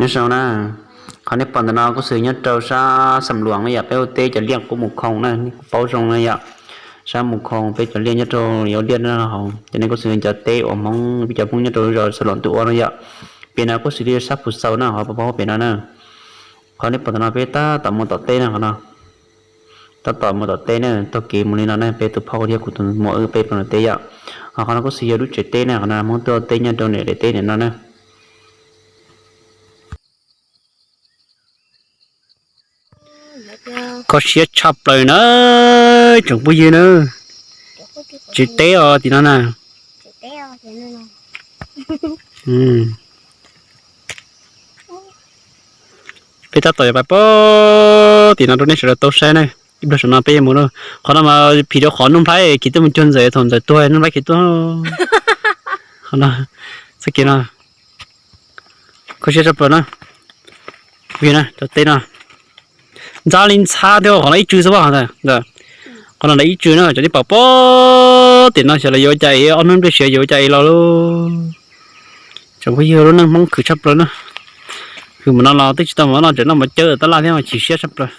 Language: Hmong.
Nyob zoo na, qhov nej pom ntawm no kuj xws nyob rau sab Xam Luas na yom, peb ua teb cov liaj qub Mus Khoo na, nej kuj paub zoo na yom. Sab Mus Khoo peb cov liaj nyob rau yuav liaj no hauv, ces nej kuj xws cov teb uas Hmoob, peb cov Hmoob nyob rau zos Xam Luas ntuj ua no yom. Pem no kuj xws li sab Phu Xaus na, qhov peb pom pem no na. Qhov nej pom ntawm no peb tab tom mus tom teb na, qhov no tab tom mus tom teb na, taug kev mus li no na, peb tus phauj thiab kuv tus muam wb peb pem no teb yom. Ho qhov no kuj xws yog lub tsev teb na, qhov no Hmoob tuaj teb nyob rau niam daim teb niam no na. Kho siab tshaj plaws na, tsoom phooj ywg na. Tsev teb os tim no na. Peb tab tom yuav pais pem tim no rau nej sawv daws tau saib na. Ib pliag saum no peb yuav mus na. Qhov no mas phim rau qhov Nuj Nplhaib khiav tuaj mus cuag Ntxawm, thaum Ntxawm tuag Nuj Nplhaib khiav tuaj. Qhov no, txoj kev no kho siab tshaj plaws na. Cov teb no ntxhab li ntxhab thiab, qhov no ib tsw xwb pob. Qhov no ntawm ib tsw na, cov nej pom pem tim no xyov lawv yuav ua cas es ob hnub pliag xyov yuav ua cas es los lauj. Tsoom phooj ywg, lub neej Hmoob khwv tshaj plaws na. Khwv mus no los twb tsis tau mus no, tseem noj mov cawb tab laj thiab mas chim siab tshaj plaws.